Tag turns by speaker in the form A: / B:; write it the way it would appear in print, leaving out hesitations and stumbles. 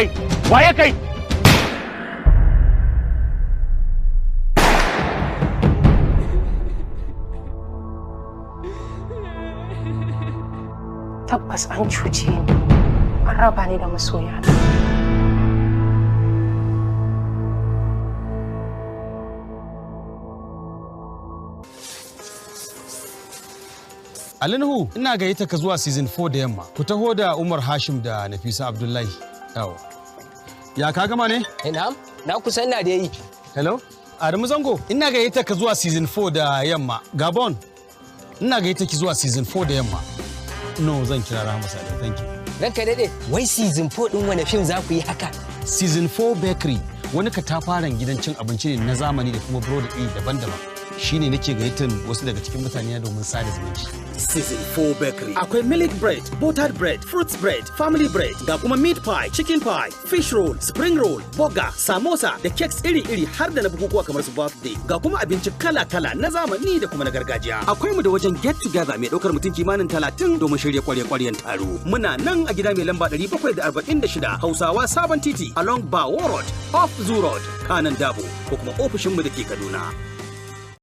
A: Kai, waye kai?
B: Tabbas an cuce ni, an raba ni da masoyana.
C: Ali Nuhu, ina gayyata ka zuwa season 4 da yamma. Ku taho da Umar Hashim da Nafisa Abdullahi. Yawa. Ya ka gama ne?
D: Na'am, na kusa ina da yi.
C: Hello? Adamu Zango, ina gayyata ka zuwa season 4 da yamma. Gabon, ina gayyata ki zuwa season 4 da yamma. No, zan kira Rahama Sale, thank you.
D: Ranka daɗe, wai season 4 ɗin wani fim za ku yi haka?
C: Season 4 Bakery wani katafaren gidan cin abinci ne na zamani da kuma burodi iri daban-daban. Shine nake gayyatar wasu daga cikin mutane domin sada zumunci.
E: Season 4 Bakery. Akwai milk bread, buttered bread, fruits bread, family bread, ga kuma meat pie, chicken pie, fish roll, spring roll, burger, samosa da cakes iri-iri har da na bukukuwa kamar su birthday. Ga kuma abinci kala-kala na zamani da kuma na gargajiya. Akwai mu da wajen get together mai daukar mutum kimanin 30 domin shirya kwarye-kwaryen taro. Muna nan a gida mai lamba 746 Hausawa Sabon Titi along Bawo Road, off Zoo Road, Kanan Dabo ko kuma ofishinmu da ke Kaduna.